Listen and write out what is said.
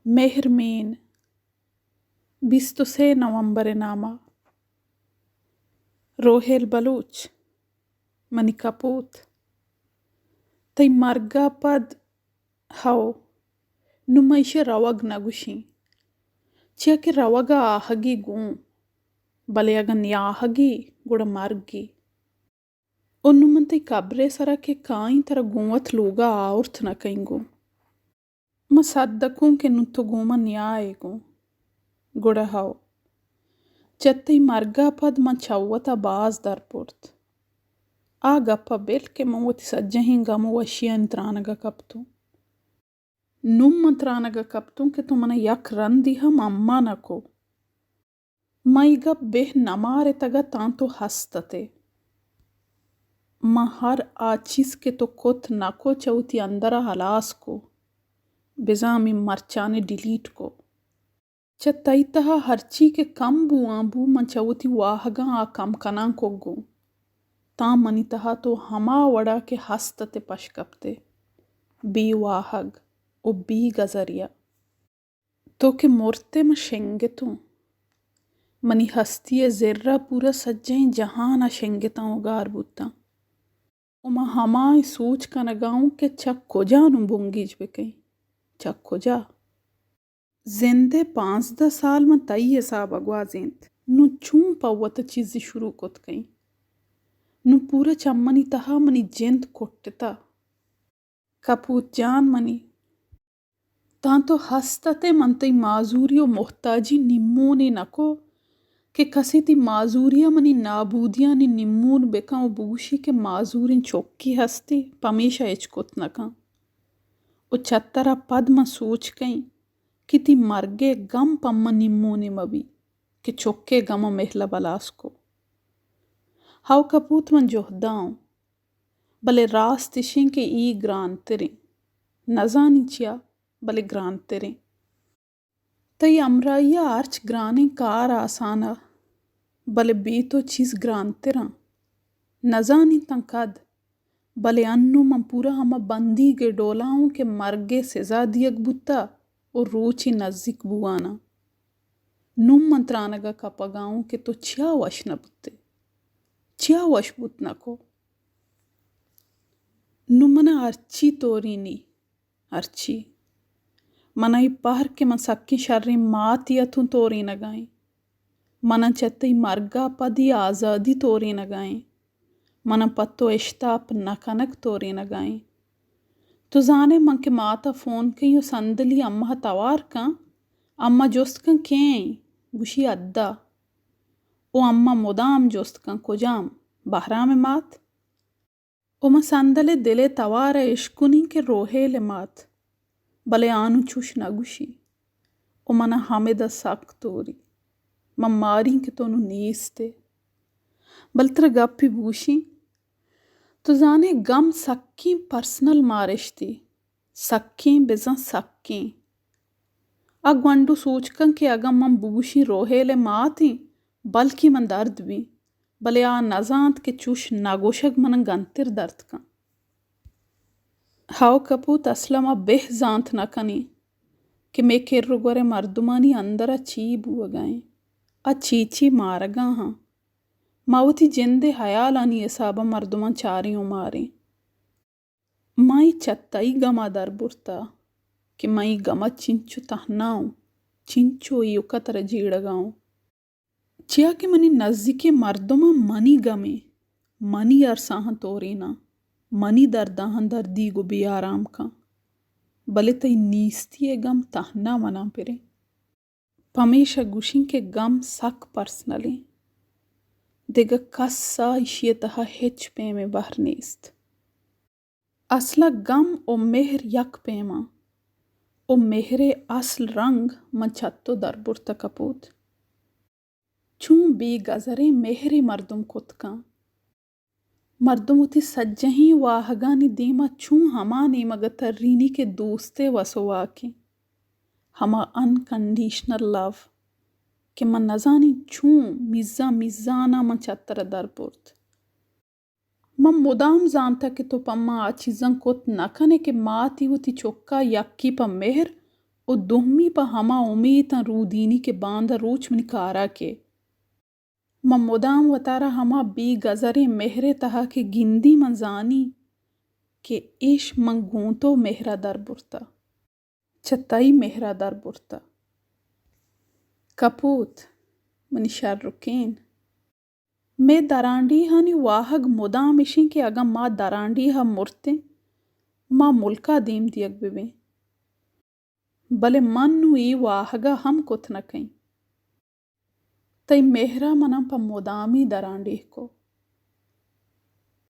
مہرمین، بیست ءُ سے نومبر ءِ نامہ۔ روہیل بلوچ، منی کپوت، تئی مرگ ءَ پد، ہئو، نوں من ایشی ءَ روگ نہ گوشیں، چیا کہ روگ ءَ آہگے گوں، بلے اگاں نیاہگے، گڑا مرگے۔ او نوں من تئی کبر ءِ سرا کہ کائیں، ترا گوں وت لوگ ءَ آورت نہ کئیں گوں۔ من سدکوں کہ نوں تو گوں من نیائے گوں۔ گڑا ہئو، چہ تئی مرگ ءَ پد من چہ وت ءَ باز در برت۔ آ گپ ءَ بل کہ من وتی سجہیں گم ءُ وشیانی ترانگ ءَ کپتوں۔ نوں من ترانگ ءَ کپتوں کہ تو من ءَ یک رندے ہم اما نہ کو۔ من اے گپ بہ نہ مارتگ ات تاں تو ہست ات ئے۔ من ہر آ چیز کہ تو کت نہ کو چہ وتی اندر ءَ ہلاس کو، بزاں ہمے مرچاں ڈیلیٹ کو۔ چہ تئی تہا ہرچی کہ کم بوان بو، من چہ وتی واہگاں آ کم کنان کو گوں۔ تاں منی تہا تو ہما وڑا کہ ہست ات ئے پش کپت ئے، بے واہگ ءُ بے گزریا۔ تو کہ مرت ئے من شنگتوں۔ منی ہستی ءِ زر ءَ پورا سجہیں جہان ءَ شنگتاں ءُ گار بوتاں۔ ءُ من ہمائیں سوچ کنگ ءَ اوں کہ چہ کجا نوں بنگیج بہ کئیں؟ چہ کجا؟ زند ءِ پانزدہ سال من تئی حساب ءَ گوازینت۔ نوں چون پہ وت ءَ چیزے شروع کت کئیں؟ نوں پورا چمانی تہا منی جند کٹتہ۔ کپوت جان منی، تاں تو ہست ات ئے من تئی معذوری ءُ محتاجی نیمونے نہ کو کہ کسے تئی معذوری ءَ منی نابودیانی نیمون بہ کن ءُ بگوشی کہ معذوریں چکے ہستی، پمیشا ہچ کت نہ کن۔ ءُ چہ ترا پد من سوچ کئیں کہ تئی مرگ ءِ گم پہ من نیمونے مہ بی کہ چک ءِ گم ءَ مہلب ہلاس کو۔ ہئو کپوت من جہد ءَ اوں۔ بلے راست اشیں کہ اے گرانتریں۔ نزانیں چیا، بلے گرانتریں۔ تئی ہمراہی ءَ ہرچ گرانیں کار آسان ءَ، بلے بے تو چیز گرانتراں۔ نزانیں تاں کد، بلے انوں من پورا ہما بندیگ ءِ ڈولا اوں کہ مرگ ءِ سزا دیگ بوتہ ءُ روچے نزیک بوان ءَ۔ نوں من ترانگ ءَ کپگ ءَ اوں کہ تو چیا وش نہ بوت ئے؟ چیا وش بوت نہ کو؟ نوں من ءَ ہرچی تورینی، ہرچی۔ من ءَ اے پہر کہ من سکیں شریں ماتے اتوں تورینگ ءَ ایں۔ من ءَ چہ تئی مرگ ءَ پد اے آزادی تورینگ ءَ ایں۔ من ءَ پہ تو اشتاپ نہ کنگ تورینگ ءَ ایں۔ تو زان ئے من کہ مات ءَ فون کئیں ءُ سندلی اماں ءَ توار کن، اماں جست کن کئے ایں؟ گوشی ادا۔ ءُ اماں مدام جست کن کجام؟ بہرام ءِ مات؟ ءُ من سندل ءِ دل ءِ توار ءَ اشکنیں کہ روہیل ءِ مات، بلے آ نوں چوش نہ گوشی۔ ءُ من ءَ ہمد ءَ سک توری۔ من ماریں کہ تو نوں نیست ئے۔ بلے ترا گپے بگوشیں، تو زان ئے گم سکیں پرسنل مارشتے، سکیں بزاں سکیں۔ آ گونڈو سوچ کن کہ اگاں من بگوشیں روہیل ءِ مات ایں، بلکیں من درد بیں، بلے آ نزانت کہ چوش نہ گوشگ من ءَ گنتر درد کن۔ ہئو کپوت، اسل ءَ ما بہ زانت نہ کنیں کہ مئے کر ءُ گور ءِ مردمانی اندر ءَ چی بوگ ءَ ایں، آ چی چی مارگ ءَ آں۔ ما وتی جند ءِ ہیالانی حساب ءَ مردماں چاریں ءُ ماریں۔ من اے چہ تئی گم ءَ در برتہ کہ من اے گم ءَ چنچو تہنا اوں، چنچو ایوک ءَ ترا جیڑگ ءَ اوں۔ چیا کہ منی نزیکیں مردماں منی گمیں، منی ارساہاں توریناں، منی درداہاں دردیگ ءُ بے آرام کن، بلے تئی نیستی ءِ گم تہنا من ءَ پریں۔ پمیشا گوشیں کہ گم سک پرسنلیں۔ دگہ کس ءَ ایشی ءِ تہا ہچ پیمیں بہر نیست۔ اسل ءَ گم ءُ مہر یک پیماں ءُ مہر ءِ اسل رنگ من چہ تو در برتہ کپوت۔ چون بے گزریں مہرے مردم کت کن۔ مردم وتی سجہیں واہگانی دیم ءَ چون ہما نیمگ ءَ ترینی کہ دوست ءِ وس ءُ واکیں، ہما انکنڈیشنل لو کہ من نزانیں چون میزان میزان ءَ من چہ ترا در برت۔ من مدام زانتہ کہ تو پہ من آ چیزاں کت نہ کن ئے کہ ماتی وتی چک ءَ یکے پہ مہر و دومی پہ ہما امیتاں رودینی کہ باندا روچ منی کارا کئے۔ من مدام وتارا ہما بے گزریں مہر ءِ تہا کہ گندی، من زانی کہ ایش من گوں تو مہرا در برتہ، چہ تئی مہرا در برتہ۔ کپوت، منی شرکین، مئے درانڈیہانی واہگ مدام اش انت کہ اگاں ما درانڈیہا مرتیں، ما ملکا دیم دیگ ببیں۔ بلے من نوں اے واہگا ہم کت نہ کئیں۔ تئی مہرا مناں پہ مدامی درانڈیہ کو۔